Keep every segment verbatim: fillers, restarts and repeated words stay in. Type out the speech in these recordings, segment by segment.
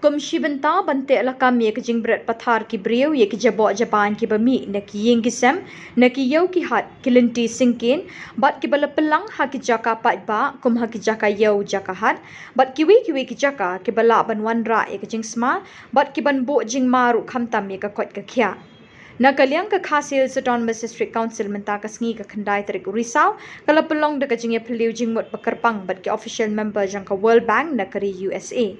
Kum shi bynta ban teh lakam ïa ka jingbret pathar ki briew ïa ki jaboh jabain kiba mih na ki ïing ki sem, na ki ïew ki hat, ki lynti syngkien, bad kiba la pynlang ha ki jaka paidbah, kum ha ki jaka ïew jaka hat, bad kiwei kiwei ki jaka kiba lah ban wanrah ïa ka jingsma, bad ki ban buh jingma ruh khamtam ïa ka koit ka khiah. Na ka liang ka Khasi Hills Autonomous District Council mynta ka sngi ka khyndai tarik u Risaw, ka la pynlong da ka jingïaphylliew jingmut ba kyrpang bad ki official member jong ka World Bank na ka ri U S A.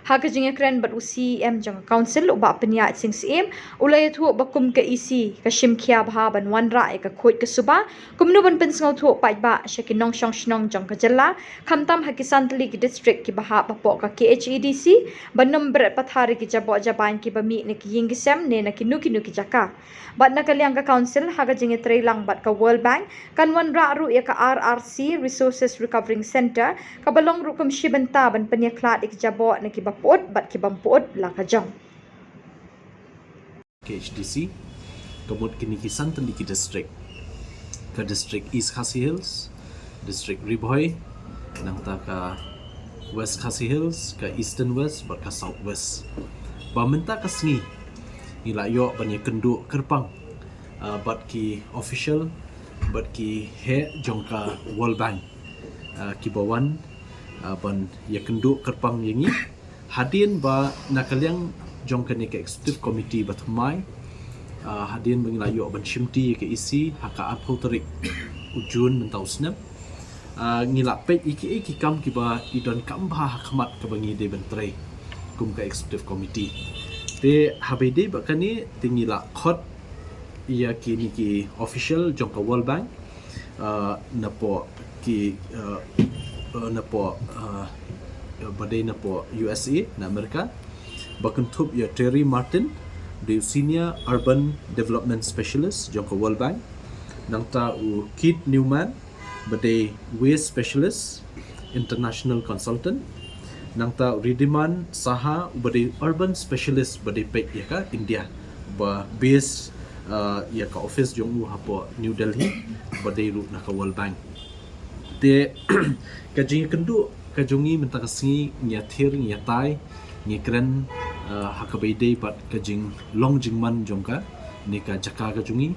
Ha ka jingïakren bad u C E M jong ka Council u Bah Pynïaid Sing Syiem, u la ïathuh ba kum ka E C, ka shim khia bha ban wanrah ïa ka khuid ka suba, kumno ban pynsngewthuh paidbah sha ki nongshong shnong jong ka jylla, khamtam ha ki san tylli ki district kiba hap hapoh ka K H A D C, ban ym bret pathar ïa ki jaboh jabain kiba mih na ki ïing ki sem ne na kino kino ki jaka. Bad na ka liang ka Council ha ka jingïatreilang bad ka World Bank, kan wanrah ruh ïa ka R R C, Resources Recovering Centre, kaba long ruh kum shi bynta ban pynïakhlad ïa ki jaboh na kiba pyut bad ki bym pyut la ka jong. K H D C, ka mut kine ki san tylli ki district. Ka district East Khasi Hills, district Ri Bhoi, nangta ka West Khasi Hills, ka Eastern West, bad ka South West. Ba mynta ka sngi, ngi la ïoh ban ïakynduh kyrpang, ah, bad ki official, bad ki heh jong ka World Bank, ah, kiba wan, ah, ban ïakynduh kyrpang ïa ngi. Hadien ba na ka liang jong kane ka executive committee ba thymmai, ah, hadien ba ngi la ïoh ban shimti ïa ka E C ha ka arphew tarik u June mynta u snem. Ah, ngi la peit ïa kiei ki kam kiba i donkam bha ha khmat kaba ngi dei ban trei kum ka executive committee. Te haba ïadei bad kane te ngi la khot ïa kine ki official jong ka World Bank, ah, napoh ki, ah, ah, napoh, ah, ba dei napoh U S A, na Amerika. Ba kynthup ïa Terry Martin, ba dei u Senior Urban Development Specialist jong ka World Bank. Nangta u Keith Newman, ba dei Waste Specialist, International Consultant. Nangta u Riddhiman Saha, ba dei Urban Specialist, ba dei peit ïa ka India, ba base, ah, ïa ka office jong u hapoh New Delhi, ba dei ruh na ka World Bank. Te ka jingïakynduh ka jong ngi mynta ka sngi, ngi ïathir, ngi ïatai, ngi kren, ah, ha kaba ïadei bad ka jinglong jingman jong kane ka jaka ka jong ngi,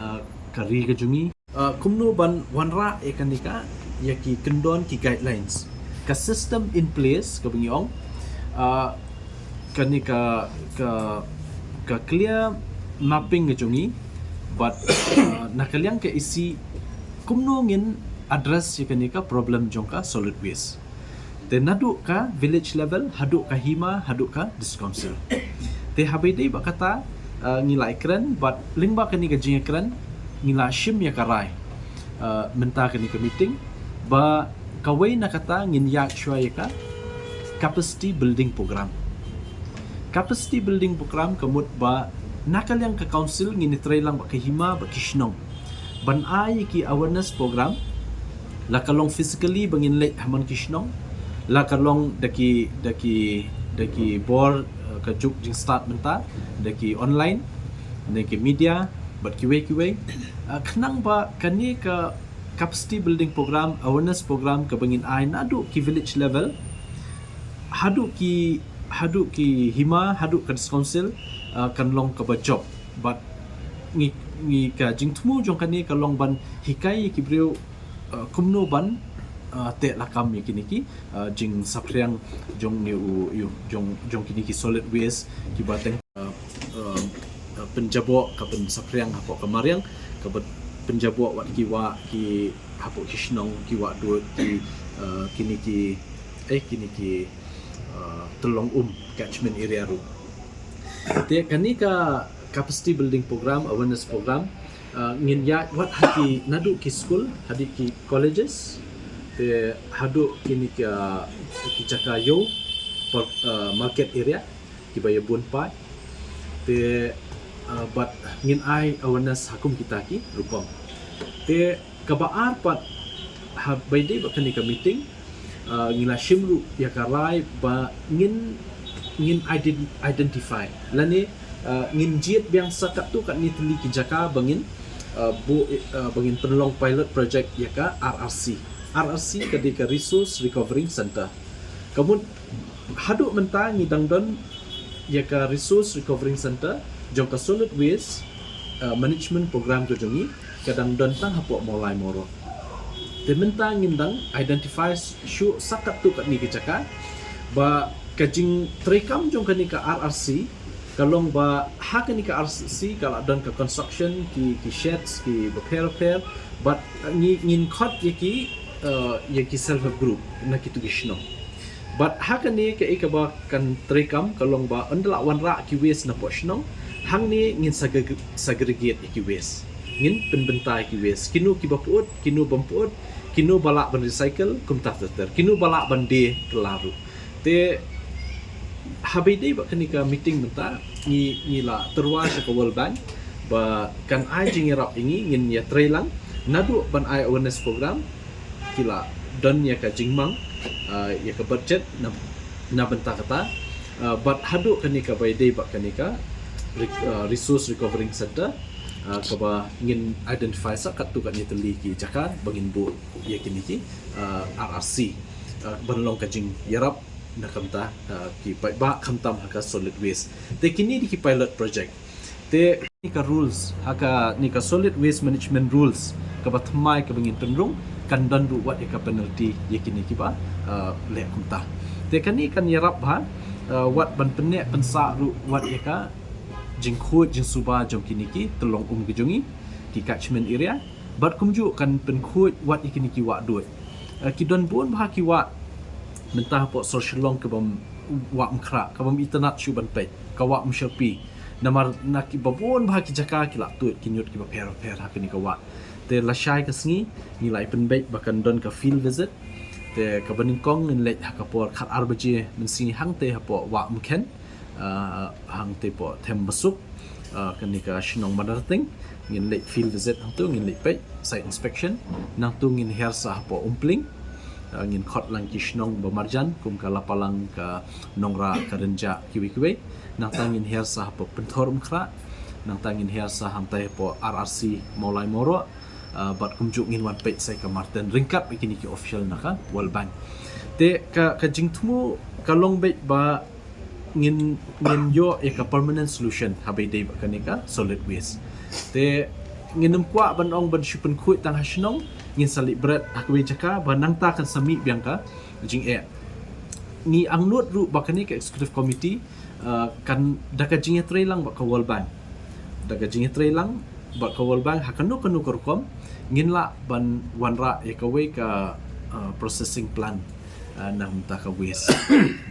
ah, ka ri ka jong ngi. Ah, kumno ban wanrah ïa kane ka, ïa ki kyndon ki guidelines, ka system in place kaba ngi ong, ah, kane ka, ka, ka clear mapping ka jong ngi, bad, ah, na ka liang ka E C, kumno ngin address ïa kane ka problem jong ka solid waste. Te naduh ka village level, haduh ka hima, haduh ka district council. Te haba ïadei bad kata, ah, ngi la ïakren, bad lyngba kane ka jingïakren, ngi la shim ïa ka rai, ah, mynta kane ka meeting, ba kawei na kata ngin ïaid shuwa ïa ka capacity building program. Capacity building program ka mut ba na ka liang ka council ngin ïatreilang bad ka hima bad ki shnong ban ai ki awareness program, la ka long physically ba ngin leit ha man ki shnong, la ka long da ki, da ki, da ki bor, eh, ka juk jingstad mynta, da ki online, da ki media, bad kiwei kiwei. Eh, khnang ba kane ka capacity building program, awareness program kaba ngin ai naduh ki village level haduh ki, haduh ki hima, haduh ka district council, eh, kan long kaba jop. Bad ngi, ngi ka jingthmu jong kane ka long ban hikai ki briew, eh, kumno ban, eh, teh lakam ïa kine ki, eh, jingsaphriang jong ngi u, u, jong, jong kine ki solid waste kiba teng, eh, eh, eh, pynjaboh, ka pynsaphriang hapoh ka mariang, ka pyn-, pynjaboh wat ki wah ki hapoh ki shnong, ki wah dud, ki, eh, kine ki, eh, kine ki, eh, tyllong um, catchment area ruh. Te kane ka capacity building program, awareness program, eh, ngin ïaid wat ha ki naduh ki school, haduh ki colleges, te haduh kine ki, eh, ki jaka ïew, por-, eh, market area, kiba ïa bun paid. Te, eh, bad ngin ai awareness ha kum kita ki rukom. Te kaba ar pat, haba ïadei bad kane ka meeting, eh, ngi la shim ruh ïa ka rai ba ngin, ngin ident-, identify lane, eh, ngin jied biang sa katto katne tylli ki jaka ba ngin, eh, buh, eh, ba ngin pynlong pilot project ïa ka R R C. R R C ka dei ka Resource Recovering Center. Ka mut Haduh mynta ngi dang don ïa ka Resource Recovering Center jong ka Solid Waste, uh, Management Program ka jong ngi, ka dang don tang hapoh Mawlai Mawroh. Te mynta ngin dang identify shuh sa katto katne ka jaka, ba ka jingtreikam jong kane ka R R C ka long ba ha kane ka R R C ka la don ka construction, ki, ki sheds, ki bapher bapher, bad ngi, ngin khot ïa ki, uh, ïa ki self help group na kitu ki shnong. Bad ha kane kaei kaba kan treikam ka long ba ynda la wanrah ki waste napoh shnong, hangne ngin seg-, segregate ïa ki waste. Ngin pynbynta ïa ki waste. Kino kiba pyut, kino bym pyut, kino ba lah ban recycle, kumta ter ter. Kino ba lah ban die kylla ruh. Te haba ïadei bad kane ka meeting mynta, ngi, ngi la tyrwa sha ka World Bank ba kan ai jingïarap ïa ngi, ngin ïatrei lang naduh ban ai awareness program, ki la don ïa ka jingmang, uh, ïa ka budget na, na bynta kata, uh, bad haduh kane kaba ïadei bad kane ka re-, uh, Resource Recovering Center, uh, kaba ngin identify sa katto katne tylli ki jaka ba ngin buh ïa kine ki, uh, R R C, uh, ban long ka jingïarap na ka bynta, uh, ki paidbah khamtam ha ka solid waste. Te kine dei ki pilot project. Te kane ka rules, ha kane ka Solid Waste Management Rules kaba thymmai kaba ngin pynrung, kan don ruh wat ïa ka penalty ïa kine kiba, uh, leh kumta. Te kane kan ïarap bha, uh, wat ban pynneh pynsah ruh wat ïa ka jingkhuid jingsuba jong kine ki tyllong um ki jong ngi, ki catchment area. Bad kumjuh kan pynkhuid wat ïa kine ki wah duid. Uh, ki don bun bha ki wah mynta hapoh sor Shillong kaba ym, wah Umkhrah, kaba ym itynnad shuh ban peit, ka wah Umshapi. Namar na kiba bun bha ki jaka ki la tuid ki ñiut kiba pher pher ha kane ka wah. Te lashai ka sngi ngi la ïa pynbeit ba kan don ka field visit. Te kaba nyngkong ngin leit ha ka por khat ar baje mynsngi hangtei hapoh wah Umkhein, uh, hangtei hapoh Thembasuk, uh, kane ka shnong Madarting. Ngin leit field visit hangtu, ngin leit peit site inspection. Nangtu ngin hiar sa hapoh Umpling. Uh, ngin khot lang ki shnong ba marjan kum ka Lapalang, ka Nongrah, ka Rynjah, kiwei kiwei. Nangta ngin hiar sa hapoh Pynthor Umkhrah. Nangta ngin hiar sa hangtei hapoh R R C Mawlai Mawroh. Uh, bad kumjuh ngin wan peit sa ïa ka Marten ryngkat bad kine ki official na ka World Bank. Te ka, ka jingthmu ka long beit ba ngin, ngin ïoh ïa ka permanent solution haba ïadei bad kane ka solid waste. Te ngin ym kwah ban ong ban shu pynkhuid tang ha shnong, ngin sa leit bret ha kawei jaka ba nangta kan sa mih biang ka jingeh. Ngi angnud ruh ba kane ka executive committee, uh, kan da ka jingïatreilang bad ka World Bank. Da ka jingïatreilang bad ka World Bank ha kano kano ka rukom ngin lah ban wanrah ïa kawei ka, uh, processing plant, uh, na bynta ka waste.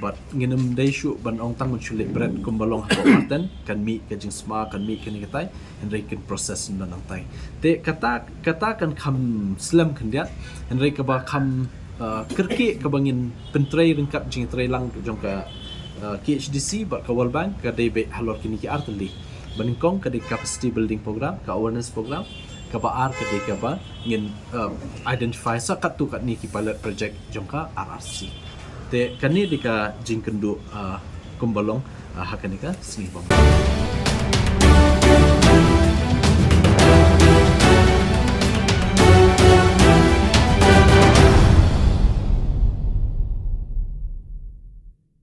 Bad ngin ym dei shuh ban ong tang ban shu leit bret kumba long hapoh Marten, kan mih ka jingsma, kan mih kane katai, hynrei kin process na nangtai. Te kata, kata kan kham slem khyndiat, hynrei kaba kham, uh, kyrkieh kaba ngin pyntrei ryngkat jingtreilang jong ka, uh, K H D C bad ka World Bank ka dei beit halor kine ki ar tylli. Ba nyngkong ka dei capacity building program, ka awareness program, kaba ar ka dei kaba ngin, uh, identify sa katto katne ki pilot project jong ka R R C. Te kane dei ka jingkynduh, uh, kumba long, uh, ha kane ka sngi ba